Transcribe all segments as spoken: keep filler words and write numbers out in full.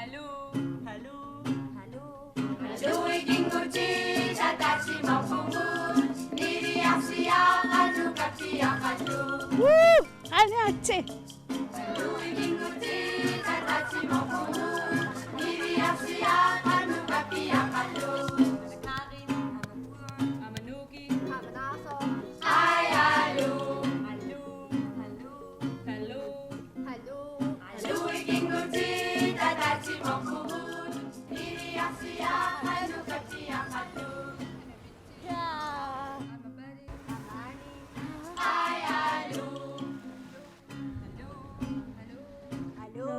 Hallo, hallo, hallo. Hallo, ikinngutit, ataatsimooq Pugut, niviarsiaq qanoq kappiaqaluk. Woo! Qanigatsi. Hallo, ikinngutit, ataatsimooq Pugut, niviarsiaq qanoq kappiaqaluk. Amanuk. Amanaasoq. Ai, hallo. Hallo, hallo, hallo. Hallo. Hallo, ikinngutit, ataatsimooq Pugut, niviarsiaq qanoq kappiaqaluk. Jaa. Ai, hallo. Hallo, hallo.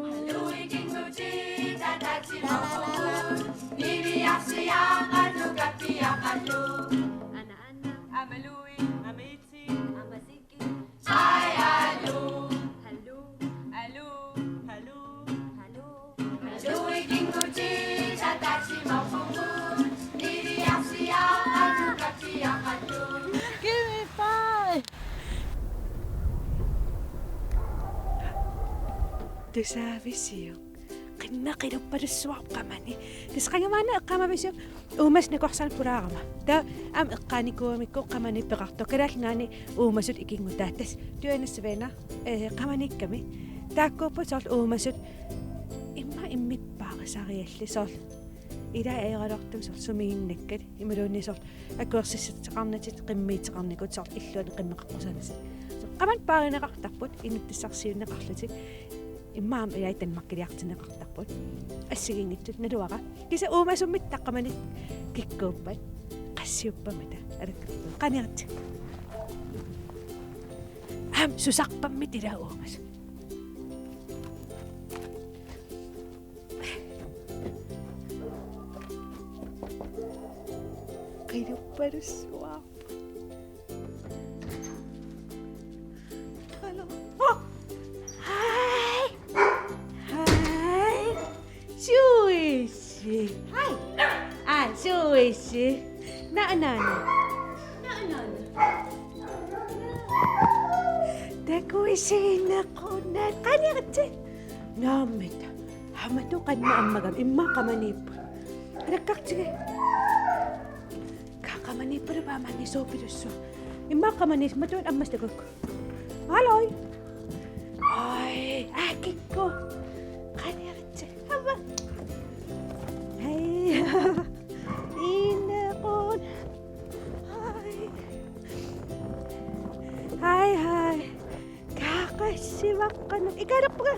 Hallo, ikinngutit, ataatsimooq Pugut, niviarsiaq qanoq kappiaqaluk. Ana, ana. Amalui, amitsi, amasiki. Ai, hallo. Hallo, hallo, hallo. Hallo. Hallo, ikinngutit, ataatsimooq Pugut, niviarsiaq qanoq kappiaqaluk. Give me five. Tusaavisiuk? Qimmeq qiluppalussuarput qamani. Tassa qanga maanna eqqaamavisiuk uumasut nakorsaannik pulaarama. Taava aamma eqqaanikuugamikku qamani peqartoq. Kalaallit Nunaanni uumasut ikinngutaat. Tassa Dyrenes Venner, eh, qamaniikkami. Taakkuupput soorlu uumasut immaqa immikkoortoq paarisariallit soorlu. Ilai ajoraluartumik soorlu sumiginnakkat imaluunniit soorlu akuersissuteqarnatik qimmiuteqarnikut soorlu illuanut qimmeqaqqusaannatik. Soorlu qamani paarineqartarput inuttassarsiuunneqarlutik. Immaqa aamma ilai Danmarkiliartinneqartarput. Assigiinngitsut naluara. Kisianni uumasummik taqqamani kikkuuppat. Qassiuppammita alakkarput. Qanigatsi. Aamma susarpammita ilai uumasut. Qiluppalussuarput. Hallo. Oh! Hej. Hej. Susie. Hej. Ah, Susie. Naanaana. Naanaana. Takuisinnaaqunaat. Qanigatsi. Naamik. Aamma taava qanoq ammagami, immaqa qamaniipput. Alakkartigit. Qa-, qamaniippalupput aamma angisuupilussuaq. Immaqa qamaniippalupput, ammassakukku. Hallo. Ai, aa, kikkut. Qanigatsi. Aamma. Hej. Inequn. Hej. Hej, hej. Qaaqassivaqqanut. Ikaalerpunga.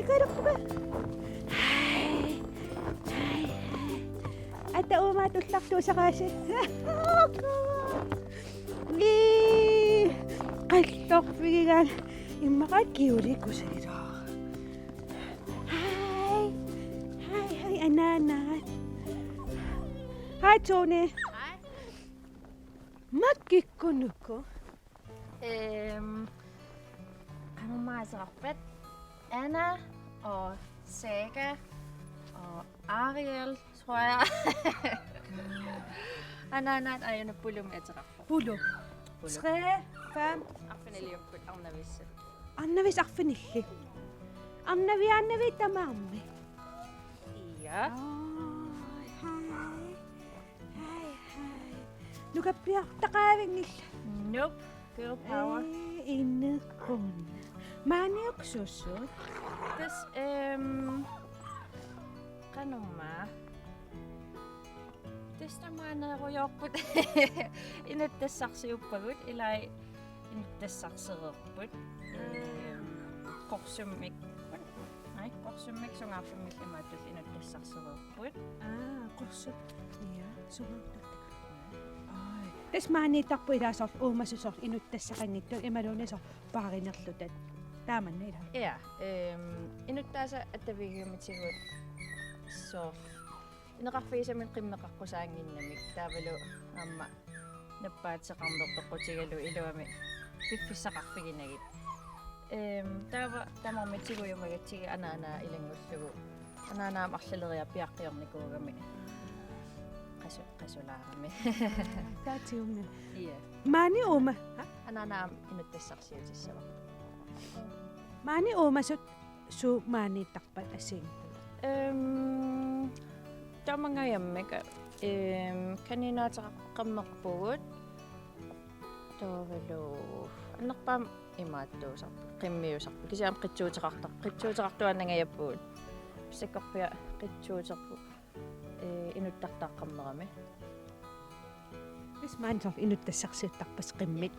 Ikaalerpunga. Hej. Hej, hej. Ata uumaat ullartuusaraasi. Ii. Qallorfigigaanni. Immaqa kiuliku saliraa. Hej. Hej, hej, anaanaat. Hej, Tone. Hej. Makkikkunuku. Øhm, qanormaa ateqarpat? Anna og Saga og Ariel, tror jeg. Anaanaat aajuna Pulumik ateqarpoq. Pulu. Pulu. Tre, fem. Arfiniliukkut arnavissat. Arnavissat arfinillit. Arnaviaannavit tamarmik. Ja. Aa, hej. Hej, hej. Nukappiartaqaavinngillat. Nope. Girl power. Ee, inequnaq. Maaniukkusut? Tassa, øhm, qanormaa. Tassa tamaaniirujoorput. Inuttassarsiuppagut, ilai inuttassarsereerput. Øhm, qorsummik. Nej, qorsummik sungaarfimmi imaattoq inuttassarsereerput. Aa, qorsu-. Ja, sungaartoq. Ai. Tassa maaniittarput ilaa soorlu uumasut soorlu inuttassaqanngitsut imaluunniit soorlu paarinerluta. Taamanna ilaa. Ja, øhm, inuttaasa attavigigamitigut soorlu ineqarfigisaminnik qimmeqaqqusaannginnamik taavalu aamma nappaateqarneq toqqutigalugu iluamik piffissaqarfiginagit. Øhm, taava tamarmik tigujumagatsigit anaanaa ilanngullugu. Anaanaa aamma arlaleriarlugu piaqqiornikuugami. Qasu-, qasulaarami. Taatiunga. Ja. Maani uuma. Ha? Anaanaa aamma inuttassarsiutissavara. Maani uumasut suut maaniittarpat assigiinngitsut? Ehm, tamangajammik, ehm, kaninaateqarnerpugut. Taavalu annerpaamik imaattuusarput, qimmiusarput. Kisianni qitsuuteqartar-, qitsuuteqartuaannangajappugut. Pissakkorpiaq qitsuuterput, ee, inuttartaaqqammerami. Tassa maani soorlu inuttassarsiuttarpasi qimmit.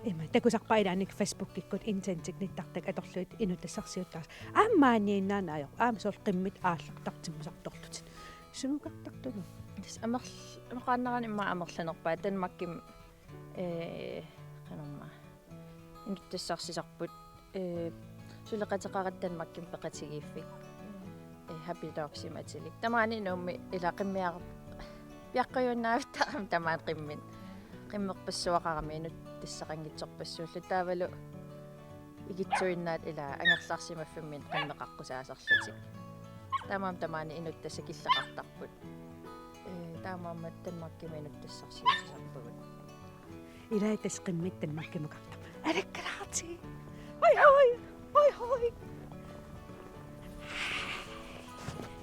Ima, takusarpara ilaanni Facebookikkut internettikkut nittartakkat atorlugit inuttassarsiuttaas. Aamma maaniinnaanaajoq, aamma soorlu qimmit aallartartimmisartorlutit. Sunukartartunut. Tassa amerl-, amerlanerani immaqa amerlanerpaat Danmarkimi, ee, qanormaa. Inuttassarsiorput, ee, suleqateqarami Danmarkimi peqatigiiffik. Ee, Happy Dogsimi atilik. Tamaani Nuummi ila qimmiara piaqqujunnaavittarami tamaani qimmit. Qimmerpassuaqarami inuttassaqanngitsorpassuullutik taavalu ikittuinnaat ila angerlarsimaffimminni qimmeqaqqusaasarlutik. Taamaammat tamaani inuttassat killeqartarput. Ee, taamaammat Danmarkimi inuttassarsiutisarpagut. Ilai tassa qimmit Danmarkimukartarput. Alakkalaartigit. Hoi, hoi. Hoi, hoi.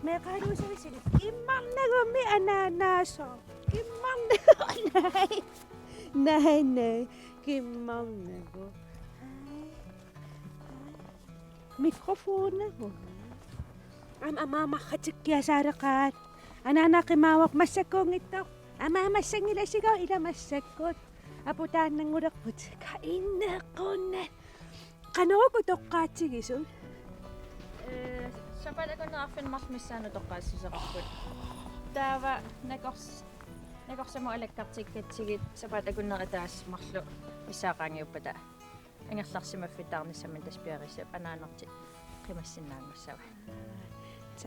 Meeqqaluusavisili. Kimmarnagummi anaanaasoq. Kimmarnagu. Nej. Nej, nej. Kimmarnagu. Mikrofonegu. Aamma amaamarratikkiasaaleqaat. Anaanaa qimaavoq massakkuunngitsoq. Amaamassanngilasigu ila massakkut. Aputaannanngulerput. Ka inneqqunne. Qanoruna utoqqaatsigisut? Ee, sapaatip akunneri arfineq-marluk missaanni utoqqaassisaqarput. Taava nakors-, nakorsamut alakkartikkatsigit sapaatip akunneri ataaseq marluk missaaqaanngiuppata angerlarsimaffittaarnissamik tassa piareersap anaanartik qimassinnaanngussavaat.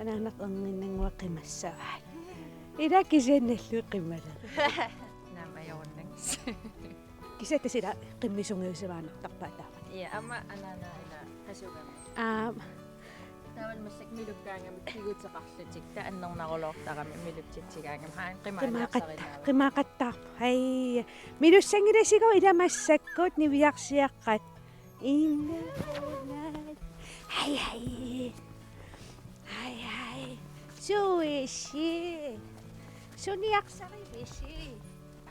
Anaanartik erniinnannguaq qimassavaat. Ila kisianni nalluinnaq qimalerput. Naammajorunnaq. Kisianni tassa ila qimmisungiusivaannartarpaa taava. Ja, aamma anaanaa ila qasugami. Aap. Taavalu massakkut milukkaangamik kiguteqarlutik, taava annernarulortarami milutsitsigaangami. Haa, qimaaqat-, qimaaniarsarinnaavat. Qimaaqattaarpoq. Hej. Milussanngilasigu ila massakkut niviarsiaqqat. Inna. Hej, hej. Hej, hej. Suisi. Suniarsarivisi.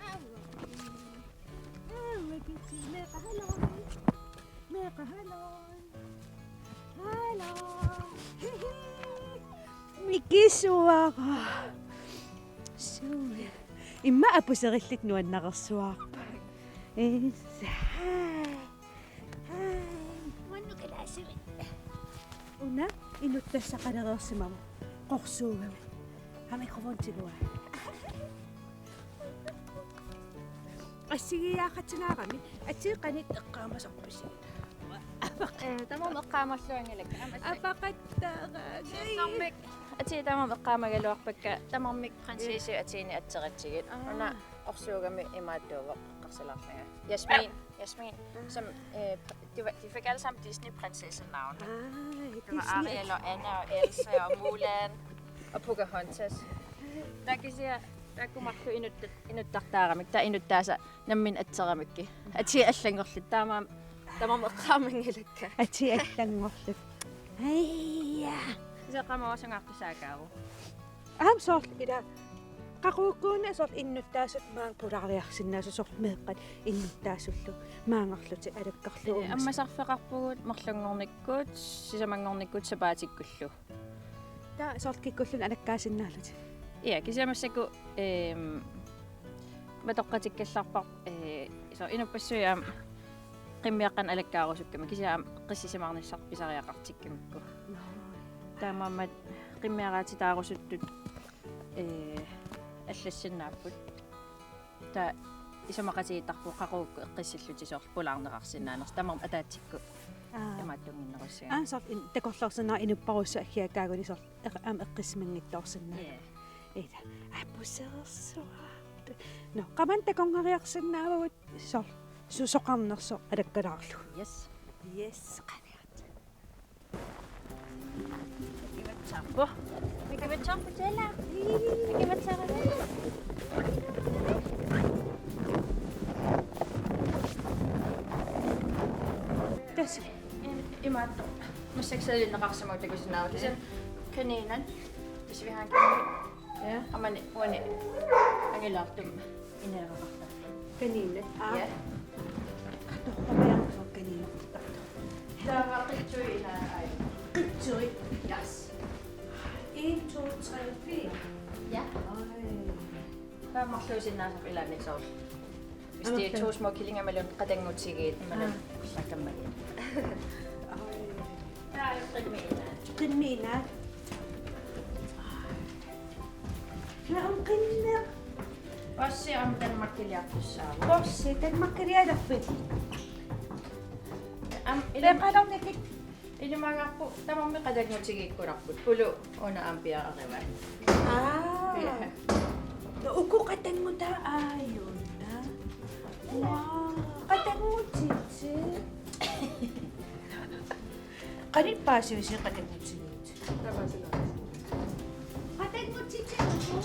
Aava. Aava, kisi, meeqqat, hallo. Meeqqat, hallo. Hallo. Mikisuara. Suu. Immaqa apuserillutit nuannarersuarput. Is. Hej. Hej. Uannut kalaasivit. Una inuttassaqalereersimavoq. Qorsuugami. Haa, mikrofon tiguaa. Assigiiaaqatinnaagami, atii qanoq eqqaamasarpisi? Ee, tamarmik eqqaamalluanngilakka. Aamma atii. Apaqattaaraq. Siullermik. Atii tamarmik eqqaamagaluarpakka, tamarmik prinsessi atiini atseratsigit. Aa. Una qorsuugami imaattuuvoq eqqarsallaarlanga. Jasmin, Jasmin, som, øh, det var, de fik alle sammen Disney-prinsessenavne. Aa, det var Disney. Ariel og Anna og Elsa og Mulan og Pocahontas. Taava kisianni taakku marluk inuttat-, inuttartaaramik, taava inuttaasa nammineq atseramikkit. Atii allanngorlutik, taamaammat, tamarmik eqqaamanngilakka. Atii allanngorlutik. Aja. Kisianni qamavasungaaqqissaakaaru. Aamma soorlu ila qaqugukkuuna soorlu innuttaasut maanga pulaariarsinnaasut soorlu meeqqat innuttaasullu maanngarlutik alakkarlutik. Ee, ammasarfeqarpugut marlunngornikkut, sisamanngornikkut, sapaatikkullu. Taava soorlu kikkulluunniit alakkaasinnaallutik. Ja, kisianni massakkut, ehm, matoqqatikkallarpara, ee, soorlu inuppassuit aamma qimmiaqqanik alakkaarusukkamik, kisianni aamma qissisimaarnissarput pisariaqartikkamikku. Nå. Taamaammat qimmiaraatitaarusuttut, ee, allassinnaapput. Taava isumaqatigiittarpugut qaqugukkut eqqissillutik soorlu pulaarneqarsinnaanersut. Tamarmik ataatsikkut. Aa. Imaattunnginnerussagamik. Aa, soorlu in-, takorloorsinnaavat inupparujussuit aggiakkaaguni soorlu eq-, aamma eqqissimanngitsoorsinnaavagut. Ja. Ila. Apusersuaq. Nå, qamani takornariarsinnaavagut soorlu susoqarnersoq alakkalaarlugu. Yes. Yes, qaniat. Akivatsaarpu. Akivatsaarpu tela. Akivatsaarpu. Tassa. Imaattoq. Massakkut salineqarsimavoq takusinnaavat. Kisianni Kaninat. Hvis vi har en kanin. Ja. Aamma uani angilaartumik ineeraqartarpoq. Kaninat. Aa. Ja. Atorpariartoq kaninat. Taava qitsui ilaa ai. Qitsui. Yes. En, to, tre, fire. Ja. Ej. Taava marluusinnaasarpoq ilaanni soorlu. Hvis det er to små kyllinger, imaluunniit qatanngutigiit, imaluunniit. Aa. Sakkammagiit. Ej. Taava qimmit inaat. Qimmit inaat. Naa, qimmeq. Porsche aamma Danmarkiliartussaavoq. Porsche Danmarkiliartussaapput. Aamma, peqalernikit. Ilimagaarput tamarmik qatanngutigiikkulerput. Pulu una aamma piareerivaa. Aa. Ja. Nå, uku qatanngutaa aajuna. Wow. Qatanngutitit. Qanoq paasivisi qatanngutigiit? Qatanngutitit uku.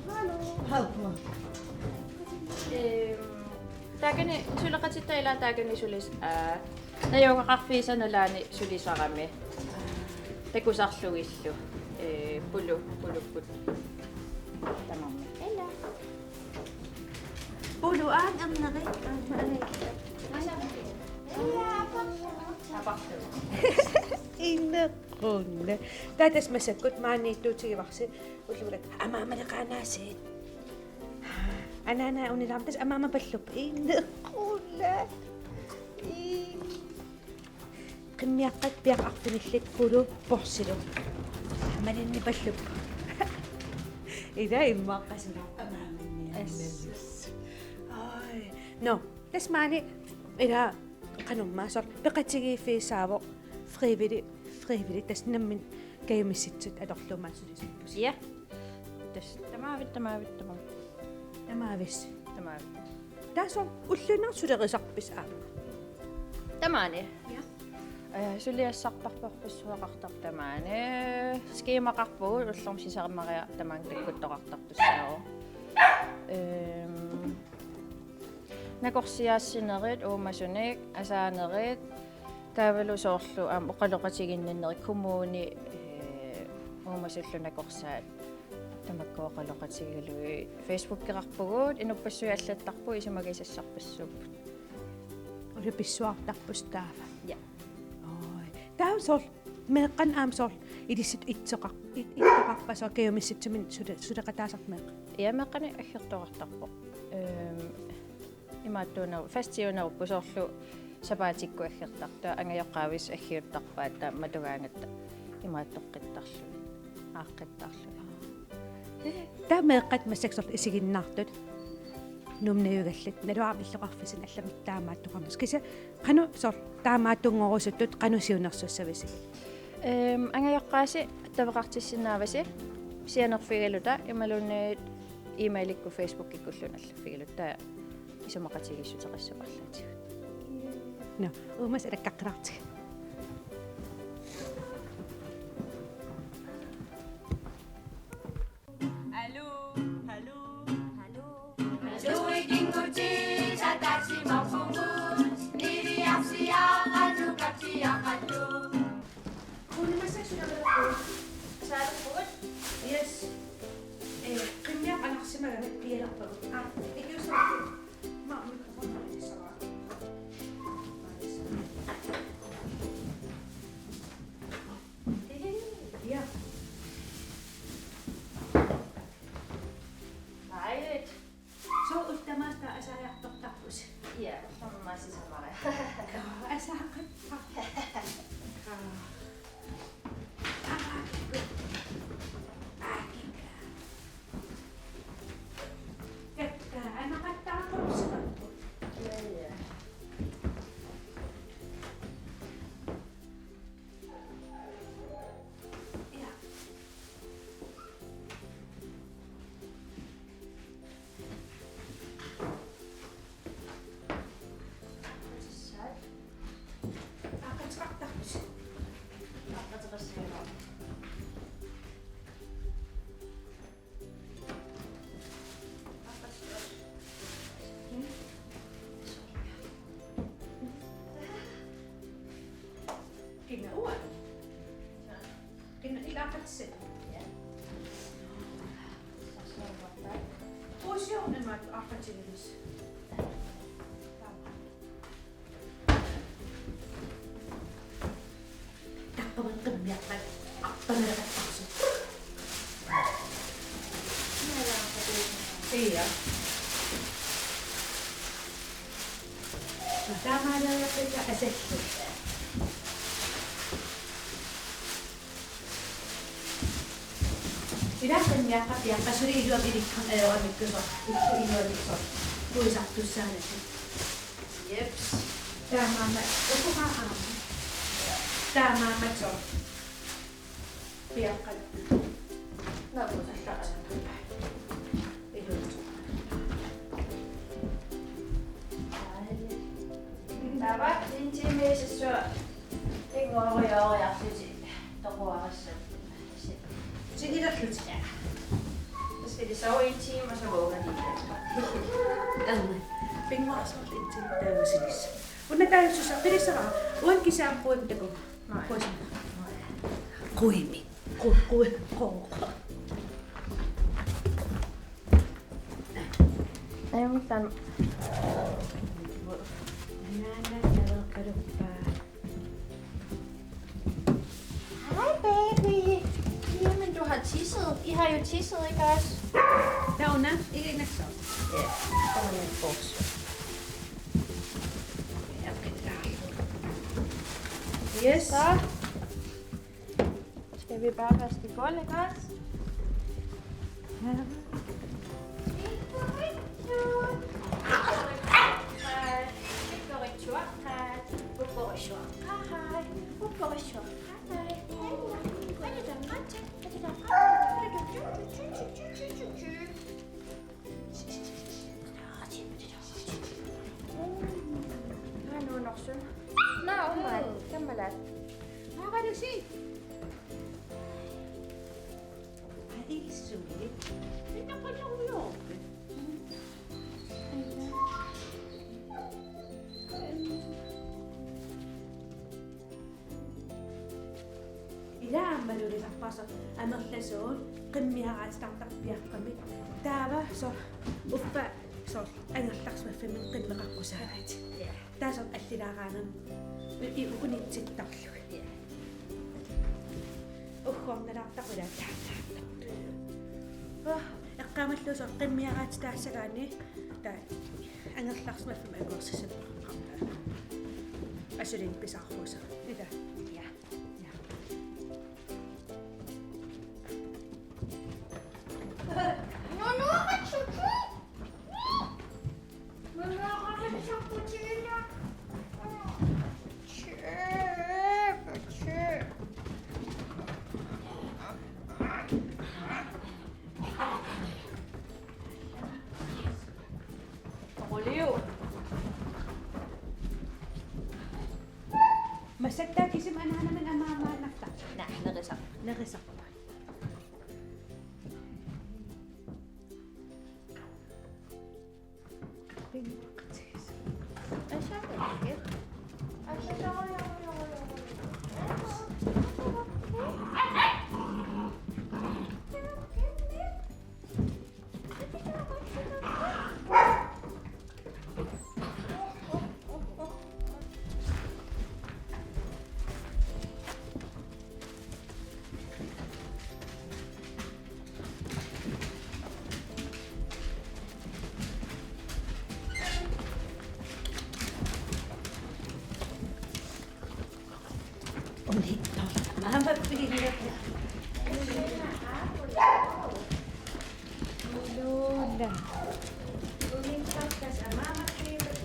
Hallo. Hallo. Ehm, taakani suleqatitta ilaa taakani sulis-, aa, najugaqarfiisa nalaani sulisarami. Takusarlugillu, ee, pulu-, pulukkut tamarmik. Ella. Pulu aamma erneri. Aamma erneri. Ella, aporlu. Aporlu. Inequnaq. Taava tassa massakkut maaniittuutigivarsi ullumikkulluunniit amaamaleqaanaasiit. Anaana unilaarnata tassa amaamapalluppoq. Inequnaq. Ii. Qimmiaqqat piaq arfinillit pulu porsilu. Malinnipalluppoq. Ila immaqa suna amaamanniarnalus. Ai. Nå, tassa maani ila qanormaa soorlu peqatigiiffigissaavoq frivillig, frivillig tassa nammineq kajumissutsit atorlugu maani sulisarpusi. Ja. Tassa tamaavik, tamaavik, tamaavik. Tamaavissi. Tamaavik. Taava soorlu ulluinnarni sulerisarpisi aamma? Tamaani. Ja. Ee, suliassarpassuaqartarpoq tamaani. Skemaqarpugut ullormut sisarimmaria tamaani takkuttoqartartussaavoq. Ehm, nakorsiaassinerit uumasunik, asaanerit, taavalu soorlu aamma oqaloqatiginninnerit kommuni, ee, uumasullu nakorsaat tamakku oqaloqatigalugit. Facebookeqarpugut, inuppassuit allattarput, isumagisassarpassuupput. Ulapissuartarpusi taava. Ja. Oi. Taava soorlu meeqqanik aamma soorlu ilissi ittoqar-, it-, ittoqarpa soorlu kajumissutsimik sule-, suleqataasarpoq meeqqat? Ja, meeqqanik aggertoqartarpoq. Ehm, imaattuuneru-, fastiunerupput soorlu sapaatikkut aggertartut, angajoqqaavisut aggiuttarpaat taava matugaangatta imaattoqqittarlugit, aaqqittarlugit. Taava meeqqat massakkut soorlu isiginnaartut Nuummi najugallit, naluara illoqarfissanik allamik taamaattoqarnersoq. Kisianni qanoq soorlu taamaattunngorusutut qanoq siunnersussavisi? Ehm, angajoqqaasi attaveqartissinnaavasi sianerfigaluta imaluunniit e-mailikkut Facebookikkulluunniit allaffigaluta isumaqatigiissuteqassapallaatigut. Nå, uumasut alakkaqqilaartigit. Aluu, aluu, aluu. Aluu, ikinngutit ataasimaarpugut, niviarsiaqqat, qatsupiaqqat. Kuulimassak sunaluupput. Saalerpugut. Yes. Ee, qimmiaq anarsimagami pialerpagut. Aa, ikiussavakkit. Maa mikrofoni. Ja. Right. Soorlu tamaasa asaajartortarpusi. Ja, tamaasa sisamaria. Asaaqattaarpoq. Takka, anaqattaarpoq Aqqatissat. Ja. Usiornemat aqqatigilis. Taqqavat qimmiaqqat arpanaleqattaarsoq. Ia. Taamaaliorpakka asallu. Ila qimmiaqqat piaqqat suli iluamik ilikkami ajoramikku soorlu, illu iluamik soorlu puisartussaannatik. Jeps. Taamaammat, ukua aamma. Taamaammat soorlu. Piaqqat. Nakusallaqqasapput. Iluamik. Taava, en time sissuaq. Inngorioriarlutit toqugarissapput. Sigilerlutit. Ja. Så skal det sove en time, og så vågner de igen. Aamma. Pinnguarsoorlu en time taava sinissaa. Una taava susaqqilissavara. Uanga kisianni quimik takunnga. Nej. Quimik. Quimik. Qu-, qu-, qu-, qu-. Ajunngilaq. Hej, baby. Jamen, du har tisset. I har jo tisset, ikke også? Dagna, ikke nok så. Ja, der var min bukse. Yes. Så skal vi bare vaske gulv, ikke også? Ja. Aa, nuunersun. Naa, uummaat. Kammalaat. Maagalusi. Aa, issuit. Innaqqaluujoorpit. Ila aamma nulisarpaarsoq amerlasuut qimmiaraatitartarpoq piaqqamik. Taava soorlu uffa soorlu angerlarsimaffimminni qimmeqaqqusaagakkit. Ja. Taava soorlu allilaaraangamik i-, i-, unitsittarlugit. Ja. Uggornalaartarput ila taanna. Aa, eqqaamallugu soorlu qimmiaraatitaassagaanni taava angerlarsimaffimmi akuersissappallaarpara. Asulinnut pisaarussaaq. Ila. Ja. Ja. Massakkut kisimi anaanamik amaamaannartarpoq. Naa, nerisar-, nerisarput. Unittoq. Maama piilerpoq. Lula. Unittoq tassa maama piilerpoq.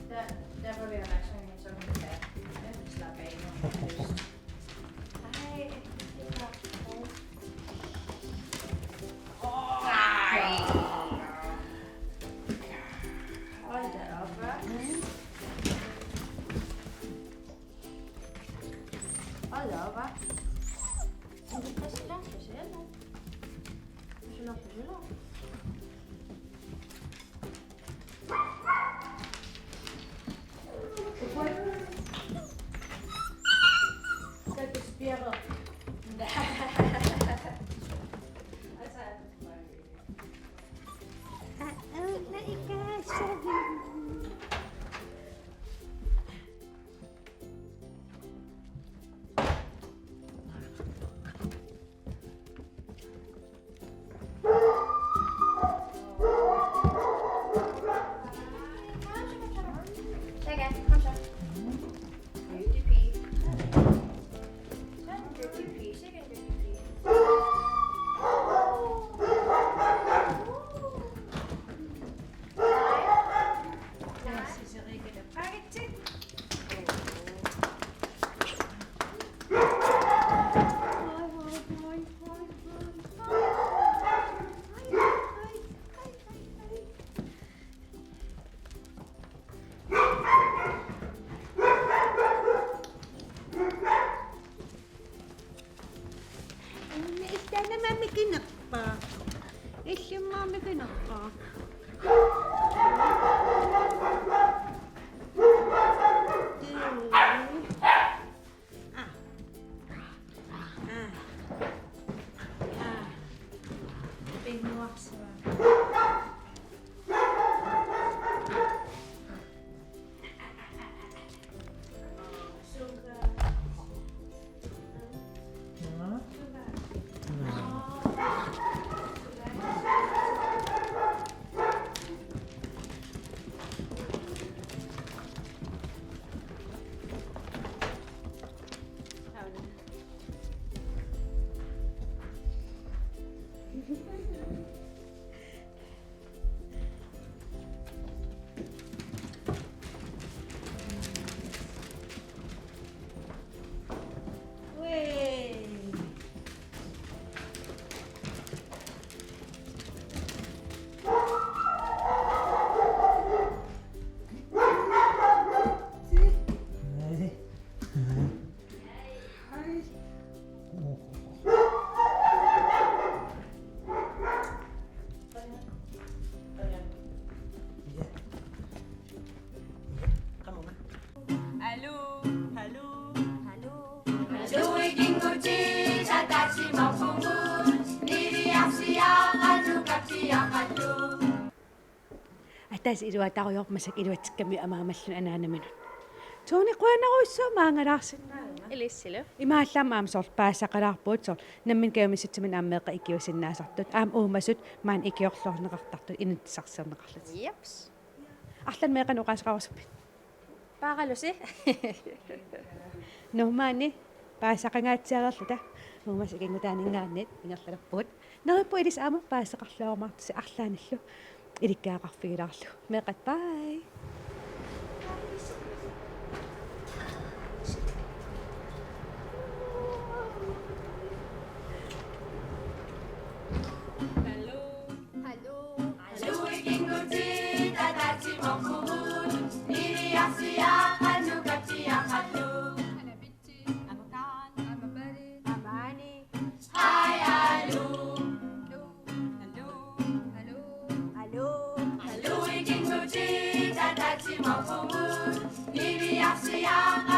Der, der var vi opmærksomme, så hun kan, ja, slappe Illimmi mikinerpa? Illimmi mikinerpa? Aluu, aluu, aluu. Aluu, ikinngutit, ataatsimoorpugut, niviarsiaqqat, nukappiaqqat. Ataaseq iluatarujoorpoq, massakkut iluatsikkamik amaamalluni anaanaminut. Tony, qujanarujussuaq maangalaarsinnaagama. Ilissilu. Imaallaat aamma soorlu paasisaqalaarpugut, soorlu nammineq kajumissutsimik aamma meeqqat ikiuisinnaasartut. Aamma uumasut maani ikiorluarneqartartut inatsisarsiorneqarlutik. Jeps. Arlaannik meeqqanik oqaaseqarusuppit? Paaralusi. Nå, maani paasisaqangaatsiareerluta. Uumasut ikinngutaaninngaanniit ingerlalerpugut. Neriuppunga ilissi aamma paasisaqarluarumaartusi arlaannillu ilikkagaqarfigilaarlugu. Meeqqat, bye. Aluu, ikinngutit, ataatsimoorpugut, niviarsiaqqat, nukappiaqqat. Amataan, amapali, amaani. Hi, aluu. Aluu, aluu, aluu. Aluu, ikinngutit, ataatsimoorpugut, niviarsiaqqat,